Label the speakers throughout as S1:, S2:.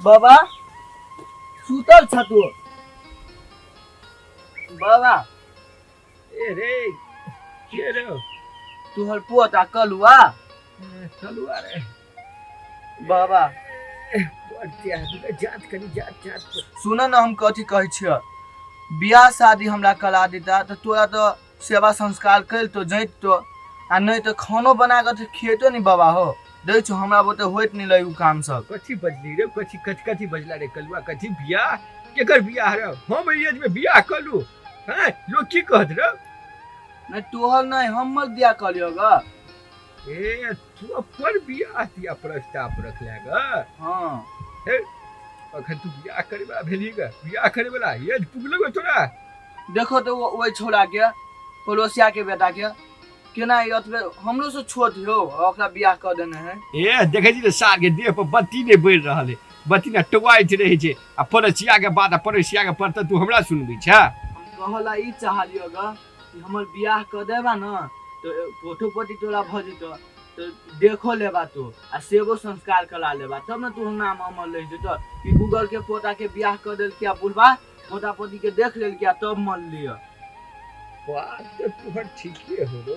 S1: बाबा सुतल छ तू बाबा।
S2: ए रे, के रे?
S1: तोहर पोता कलुआ।
S2: कलुआ रे।
S1: बाबा।
S2: जात कनी जात जात।
S1: सुन न, हम कथी कहै छियै, बियाह शादी हमरा करा देता तऽ तोरा तऽ सेवा संस्कार कैल तो जैत तो, आ नहि तऽ खानो बना कऽ तऽ खियेतो नि बाबा हो। दै छौ हमरा बुते होइत नहि लगे उ काम सब।
S2: कथी बजली रे? कथी कथी कथी बजला रे कलुआ? कथी बियाह? केकर बियाह रे? हम एहि एज में बियाह कलू हैं? लोग की कहत रे?
S1: नहि तोहर नहि, हमर बियाह कऽ लियौ ग।
S2: ए तू अपन बियाह दिया प्रस्ताव रखले ग?
S1: हाँ।
S2: हे अखन तू बियाह करे वाला भेली ग? बियाह करे वाला एज पुगलो ग तोरा?
S1: देखो तो ओहि छौड़ा के, पड़ोसिया के बेटा के केना ई अतबे हमरो से छोट हो, ओकरा बियाह कऽ देने है।
S2: ए देखै छी ने सार के देह पर बत्ती नहि बढ़ि रहल है, बत्ती ने टुआइत रहै छै, आ पड़ोसिया के बात आ पड़ोसिया के पर तऽ तू हमरा सुनबै छे।
S1: हम कहला ई चाहलियो ग कि हमर बियाह कऽ देबा न तऽ पोथो पोती तोरा भऽ जेतौ, तऽ देखो लेबा तू आ सेवो संस्कार करा लेबा, तब ने तू नाम अमर रहि जेतौ कि गूगल के पोता के बियाह कऽ देलकै आ बुढ़बा पोता पोती के देख लेलकै आ तब मर लिअ।
S2: बात तऽ तोहर ठीके हो रो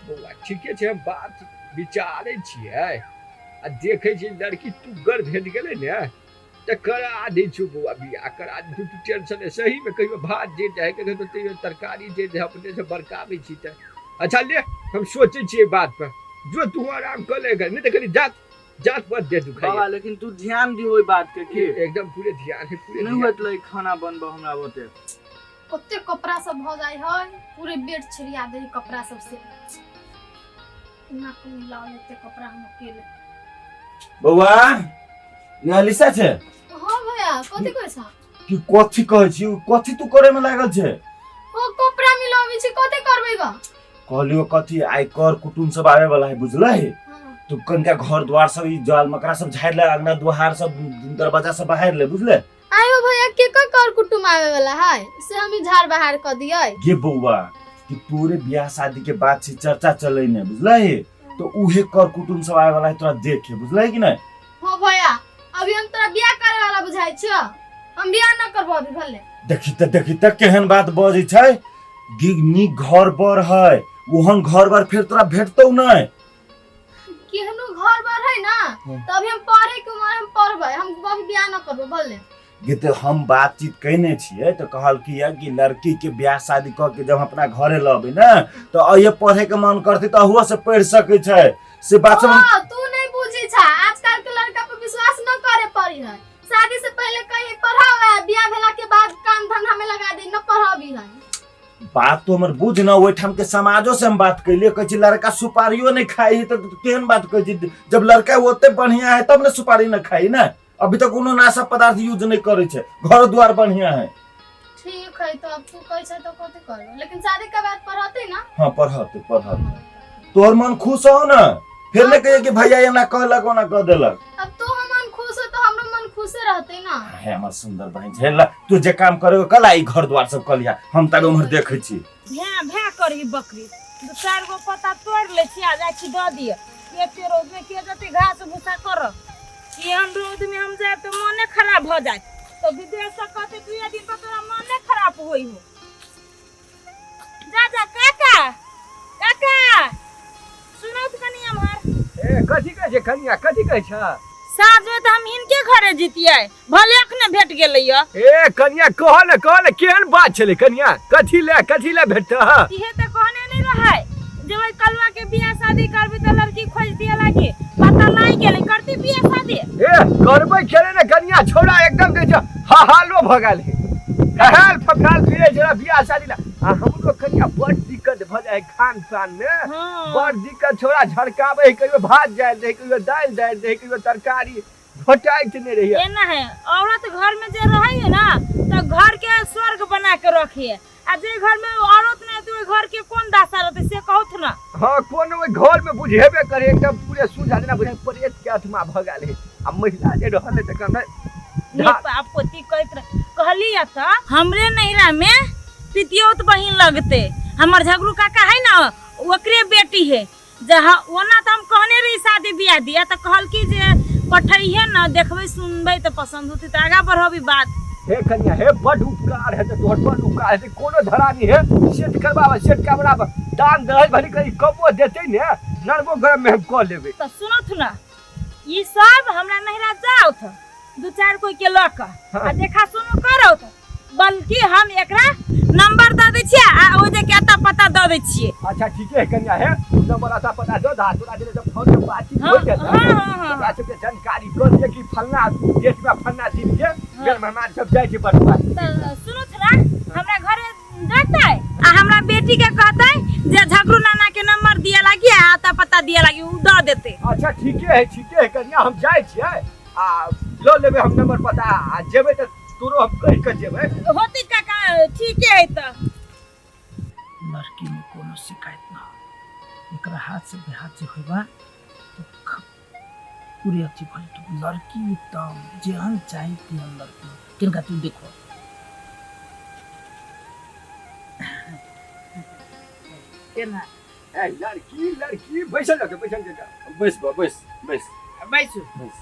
S2: बौआ, ठीके छै। हम बात विचारै छियै आ देखै छियै लड़की तुग्गर भेट गेलै ने तऽ करा दै छियौ बौआ, बियाह करा दै छियौ, तू टेंशन नहि। सहीमे कहियो भात जरि जाइ है, कहियो तैयो तरकारी जरि जाइ है, अपनेसँ बड़काबै छी तऽ। अच्छा ले, हम सोचै छियै बात पर, जो तू आराम कऽ ले, नहि तऽ कनि जात जात पर दे दुखाइ।
S1: बाबा लेकिन तू ध्यान दियो ओहि बात के की
S2: एकदम पूरे ध्यान है, पूरे
S1: नहीं होत लगे खाना बनबो हमरा ओते।
S3: कते कपड़ा सब भऽ जाइ है, पूरे बेड छिड़िया दे कपड़ा सब से, ना को मिलाओ एते कपड़ा हम अकेले।
S4: बौआ ये अलीसा छै?
S3: हाँ भैया, कथी कहै छ?
S4: कि कथी कहै छी, कथी तू करे में लागल छै?
S3: ओ कपड़ा मिलाबै छी, कथी करबै ग?
S4: कहलियो कथी, आइ कर कुटुम सब आवे वाला है, बुझलै?
S3: हाँ।
S4: तू कनिका घर द्वार सब ई जाल मकड़ा सब झाड़ि ले, अंगना दुहार सब दरवाजा सब बहारि ले, बुझले?
S3: आयो भैया, के के कर कुटुम आवे वाला है से हम ई झाड़ बहार क दियै?
S4: गे बौआ, कि तोरे बियाह शादी के बात छै, चर्चा चलै ने, बुझलै? तो उहे कर कुटुम सब आवे वाला है तोरा देखे, बुझलै कि नहीं?
S3: हो भैया, अभी हम तोरा बियाह करे वाला बुझाइ छ? हम बियाह न करबो अभी भले।
S4: देखी त, देखी त केहन बात बजै छै। नीक घर बर है, ओहन घर बर फेर तोरा भेटतौ नहीं।
S3: केहनो घर बर है ना, तो अभी हम पढ़े के उम्र, हम पढ़बै, हम अभी बियाह न करबो भले।
S4: गे तऽ हम बातचीत कयने छियै तऽ कहलकै यऽ कि लड़की के ब्याह शादी कऽ के जब हम अपना घरे लबै ने तऽ अहिये पढ़े के मन करतै तऽ अहुओ से पढ़ि सकै छै, से बात सब।
S3: ओ तू नहीं बुझी छा, आजकल के लड़का पर विश्वास न करे पड़ी है। शादी से पहले कहीं पढ़ावे, बियाह भेला के बाद काम धंधा में लगा दे, न पढ़ाबी है।
S4: बात तो हमर बुझ न, ओहिठाम के समाजो से हम बात कैलियै, कहै छै लड़का सुपारियो नहीं खाई है, तऽ केहन बात कहै छै? जब लड़का ओते बढ़िया है तब ने सुपारी न खाई ने। अभी तक कोनो नाशा पदार्थ यूज नहीं करे छै, घर द्वार बढ़िया है।
S3: ठीक है, तो अब तू कहै छै तो कथी करबो, लेकिन शादी के बाद पढ़ते ना?
S4: हाँ, पढ़ते पढ़ते। तोहर मन खुश हो ना? फिर नहीं कहिए कि भैया एना कहलक ओना कह देलक।
S3: अब तो हम मन खुश हो तो हमरो मन खुशे रहते ना।
S4: हे हमर सुंदर बहन छै, ला तू जे काम करे कल आई घर द्वार सब कलिया, हम तब उम्हर देखै छी।
S5: भैं भैं करही बकरी, दू चारि गो पत्ता तोड़ि लै छी आ जाइ छी दऽ दिअ। एते रौदमे के जेतै घास भूसा करऽ? एहन रौदमे हम जायब तऽ मोने खराब भऽ जायत, तऽ विदेशसँ कहतै दुइए दिन पर तोरा मोने खराब होइ हो। जा जा काका, काका सुनौ तऽ कनि एम्हर।
S2: ए कथी कहै छै कनिया, कथी कहै छै?
S5: साँझमे तऽ हम हिनके घरे जितियै, भले अखने भेट गेलै यऽ।
S2: ए कनिया, कह ने, कह ने, केहन बात छलै कनिया? कथी ले, कथी ले भेटतह?
S5: इहे तऽ कहने नहि रहै जे ओहि कलुआ के बियाह शादी करबी तऽ लड़की खोजि दिअ लागी, पता लागि गेलै, करती बियाह शादी।
S2: ए करबै खेले ने कनिया, छौड़ा एकदम जे छै हाहालो भऽ गेल है, हहाल फफाल फिरे छौड़ा बियाह शादी ला। आ हमरो कनिया बड़ दिक्कत भऽ जाइ है खान पान में।
S5: हाँ।
S2: बड़ दिक्कत, छौड़ा झड़काबै है, कहियो भात डालि दै, कहियो दालि डालि दै, कहियो तरकारी घोटाइत नहि रहैया।
S5: एना है, औरत घर में जे रहे है ना तो घर के स्वर्ग बना के रखिए, आ जे घर में औरत नहीं तो घर के कौन दशा रहते से कहत ना।
S2: हाँ, कोन ओहि घर में बुझेबे करे, एकदम पूरे सुझा जेना बुझे प्रेत के आत्मा भऽ गेल है, आ महिला जे रहल है तकर
S5: नहीं पोती कहत रह कहली त हमरे नैहरा में पितियौत बहिन लगते, हमर झगड़ू काका है ना ओकरे बेटी है। जहाँ ओना तो हम कहने रही शादी बियाह दिया तो कहल की जे पठैहे न, देखबै सुनबै तऽ पसन्द होतै तऽ आगाँ बढ़बै बात।
S2: हे कन्या हे, बड उपकार हेतै तोहर, बड उपकार हेतै। कोनो धरानी हे सेट करबाबऽ, सेट करबाबऽ, दान दहेज भरि करी कमो देतै ने, नरमो गरम में हम कऽ लेबै।
S5: तऽ सुनथु न, ई सब हमरा नहिरा जाउथ दू चारि कोई के लऽ कऽ आ देखा सुनू करौथ, बल्कि हम एकरा नंबर दऽ दै छियै आ ओ जे के अता पता दऽ दै छियै।
S2: अच्छा ठीके है कन्या, हे नंबर अता पता दऽ दा, तोरा जेना जब फोन पे बातचीत हो जेतै
S5: हाँ।
S2: ओकरा सबके जानकारी दऽ दियै कि फलना डेट में फलना दिन के मेहमान मेहमान सब जाइ छै बटुआ।
S5: तऽ सुनू ना, हमरा घरे जतै आ हमरा बेटी के कहतै जे झगड़ू नाना के नंबर दिया लागी आ अता पता दिया लागी, उ दऽ देतै।
S2: अच्छा ठीके है, ठीके है कन्या, हम जाइ छियै आ लऽ लेबै हम नंबर पता, आ जेबै तऽ तोरो हम कहि कऽ जेबै।
S5: होतै काका, ठीके है तऽ।
S6: लड़की में कोनो शिकायत ना हो, एकरा हाथ से बेहाथ से होबा तो पूरे अथी भऽ जेतौ। लड़की एकदम जेहन चाही तेहन लड़की हो। तिनका तू देखो
S7: केना
S2: ए लड़की लड़की बैसल जाओ, बैसल जाओ।
S4: बैस बा, बैस बैस।
S7: बैसू।
S4: बैस।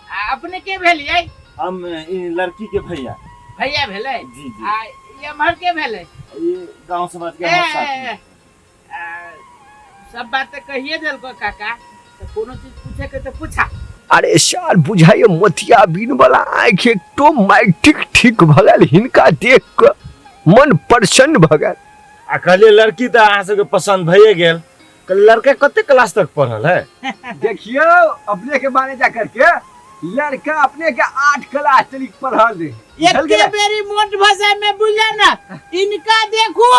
S7: आ अपने के भेलियै?
S4: हम ई लड़की के भैया।
S7: भैया भेलै?
S4: जी जी।
S7: आ ई एम्हर के भेलै?
S4: ये गांव समाज के
S7: ए,
S4: हमर साथी।
S7: ए, आ, सब बात तऽ कहिए देलको काका, तऽ कोनो चीज पूछे के तऽ पूछा।
S2: अरे साल बुझाइए मोतिया बीन वाला आँखि ऑटोमेटिक ठीक भऽ गेल, हिनका देख कऽ मन प्रसन्न भऽ गेल।
S4: आ कहलियै लड़की तऽ अहाँ सबके पसन्द भइए गेल, कहलियै लड़का कते क्लास तक पढ़ल है?
S2: देखियौ अपने के माने जा करके लड़का अपने के 8 क्लास तक पढ़ल रहे।
S7: एके बेरी मोट भाषा में बुझले ना, इनका देखू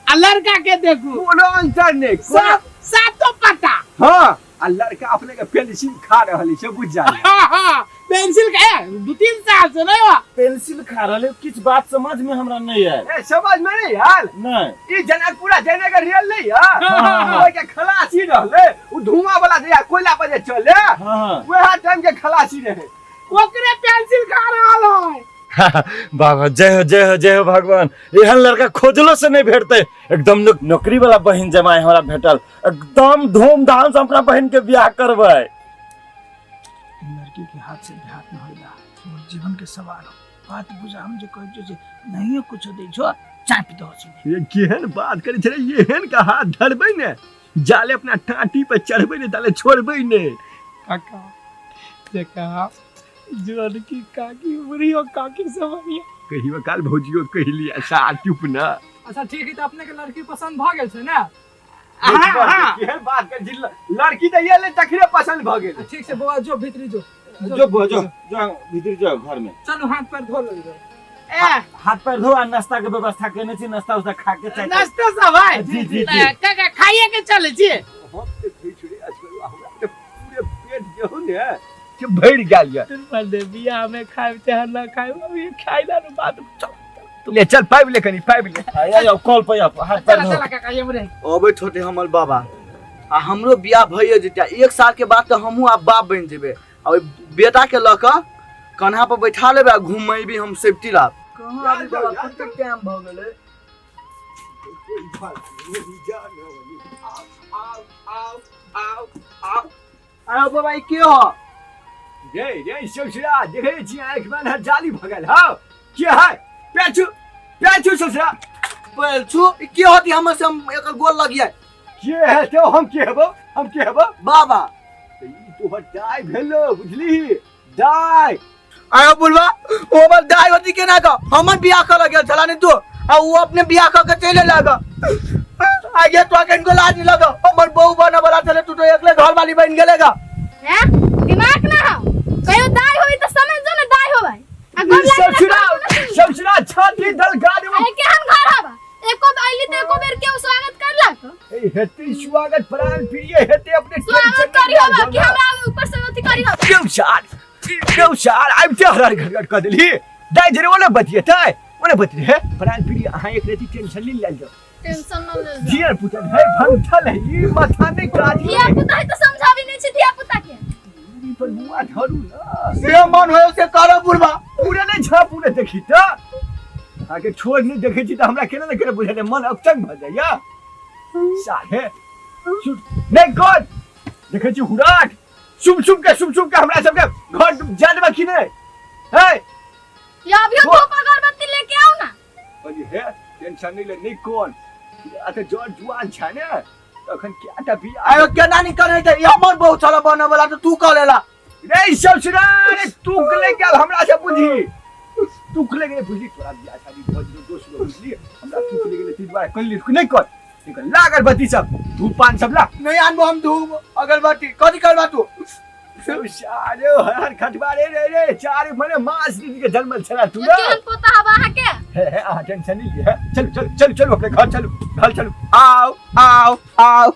S7: आ लड़का के देखू,
S2: कोनो अंतर नहीं,
S7: सब सातो पता।
S2: हाँ, आ लड़का अपने के पेंसिल खा रहल छै, बुझ जा।
S7: हाँ हाँ, पेंसिल के 2-3 साल से नहीं हुआ
S4: पेंसिल खा रहल है, किछु बात समझ में हमरा नहीं आयल।
S2: ए समझ में नहीं आयल?
S4: नहीं।
S2: ई जनकपुरा जयनगर रेल नहीं है,
S4: हाँ।
S2: ओइ के खलासी रहले, उ धुआं वाला जे कोयला पर जे चले,
S4: हाँ।
S2: वएह टाइम के खलासी रहे,
S7: ओकरे पेंसिल खा रहल है।
S4: बाबा जय हो, जय हो, जय हो भगवान, एहन लड़का खोजलो से नहीं भेटते। एकदम नौकरी वाला बहिन जमाई हमरा भेटल, एकदम धूमधाम से अपना बहिन के बियाह करबै।
S6: लड़की के हाथ से देहात न होइला तोर जीवन के सवाल हो। बात बुझा, हम जे कहै छियौ जे नहियो कुछो दै छौ चापि दहो सीधे।
S2: ये केहन बात करै छै रे, एहन के हाथ धरबै ने जाले अपना टाटी पर चढ़बै ने ताले छोड़बै ने।
S8: काका देखा जुअनकी काकी बुढ़ियो काकी से बढ़िया।
S2: कहियो काल भौजियो कहलियै सार चुप न।
S8: अच्छा ठीक है, तऽ अपने के लड़की पसंद भऽ गेल छै ने?
S7: हाँ, हाँ।
S2: केहन बात करै छी, लड़की तऽ एलै तखने पसंद भऽ गेल।
S8: ठीक छै बौआ, जो भीतरी जो।
S4: जो बौआ, जो जो भीतर जो घर में।
S8: चलू हाथ पैर धो लो।
S7: ए
S4: हाथ पैर धो आ नाश्ता के व्यवस्था केने छी, नाश्ता उस्ता खा के चाय।
S7: नाश्ता सब है?
S4: जी जी जी।
S7: काका खाइए के चले छी?
S2: हम तऽ कहै छी रे, असगरुआ हमरा तऽ पूरे पेट जे हो ने से भरि गेल यऽ।
S8: बियाह में खाइब तेहन ना खाइब, अभी खाइला नु बात। चल
S2: ले चल, पाबि ले कनी, पाबि ले।
S4: आया आओ कॉल पे आओ, हाथ पैर
S7: चला
S4: धो।
S7: चला काका ये मुरे
S1: अबैत होते हमर बाबा आ हमरो बियाह भइए जेतै, 1 साल के बाद तऽ हमहूँ आब बाप बनि जेबै, आ ओहि बेटा के लऽ कऽ कन्हा पर बैठा लेबै आ घुमेबी हम सेफ्टी लाभ। कहाँ अभी बाबा कतेक टाइम भऽ गेलै? आयो बाबा, ई के हो?
S2: रे रे ससुरा, देखै छी आँखि में अन्हर जाली भऽ गेल हौ, के है? पैछू पैछू ससुरा।
S1: पैछू ई के होती हमर से हम एकर गोल लगिए?
S2: के है तो हम के हेबो, हम के हेबो?
S1: बाबा।
S2: तऽ ई तोहर दाय भेलो, बुझली दाय।
S1: आयो बुलवा, ओ हमर दाय होती केना कऽ? हमर बियाह करऽ गेल छला ने तू, आ ओ अपने बियाह कऽ के चलि एलक। आगे तो कनको लाज नहीं लगो, हमर बहू बने वाला छले, तू तो एकले घर वाली बन गेलेगा।
S3: हैं दिमाग ना हो, कहियो दाई होई त समझ जो ना दाई होबै। आ गोर
S2: ई
S3: लागे
S2: ससुरा ससुरा छाती दलका देबो।
S3: ए केहन घर हवा, एको अइली त एको बेर केहु स्वागत करलक?
S2: ए हेतै स्वागत प्राण प्रिय हेतै अपने।
S3: स्वागत करी हवा कि हमरा ऊपर से अथी करी हवा?
S2: क्यों सार, क्यों सार आबिते हरहर घट कऽ देलही दाइ जरे, ओने बतियेतै ओने बतिये हे प्राण प्रिय, अहाँ एक रति टेंशन नहीं लेल जाओ।
S3: टेंशन न लेल जाओ।
S2: जियर पुतन है भंगठल है, ई माथा नहीं काज
S3: धिया पुता है त समझाबी नहीं छै धिया पुता के।
S2: ई पर मुआ धरू ना,
S1: से मन होय से करो बुढ़बा।
S2: पूरे नहीं छा पूरे देखी त अहाँके छोड़ नहीं देखै छी तऽ हमरा केना ने केना बुझल मन अकचंग भऽ जाइया। साहे नहीं कर देखै छी हुराट शुभ शुभ के शुभ शुभ के हमरा सबके घर जा देबा कि नहि है?
S3: या अभी धूप अगरबत्ती लेके आओ ना।
S2: कहलियै हे, टेंशन नहि ले, नहि कोन आ तऽ जर जुआन छै ने, तखन क्या टा बियाह।
S1: आयो केना नहीं करे त ई हमर बहुत छल बने वाला त तू कह लेला।
S2: रे ससुरा रे, तू ले गेल हमरा से बुझी, तू ले गेल बुझली, तोरा बियाह शादी भऽ जेतौ दोसरो बुझली, हमरा तू ले गेल ताहि दुआरे कहली नहि कर, नहि कर। ला अगरबत्ती सब, धूप पान सब ला।
S1: नहीं आनबो हम धूप अगरबत्ती, कथी करबा तू?
S2: सब सारे हर खटबा रे रे रे चार मने मास दिन के जन्मल छला तू ना।
S3: केहन पोता हवा अहाँ के?
S2: हे हे, अहाँ टेंशन नहीं लिये। चलू चलू चलू चलू, अपने घर चलू, घर चलू, आओ आओ आओ।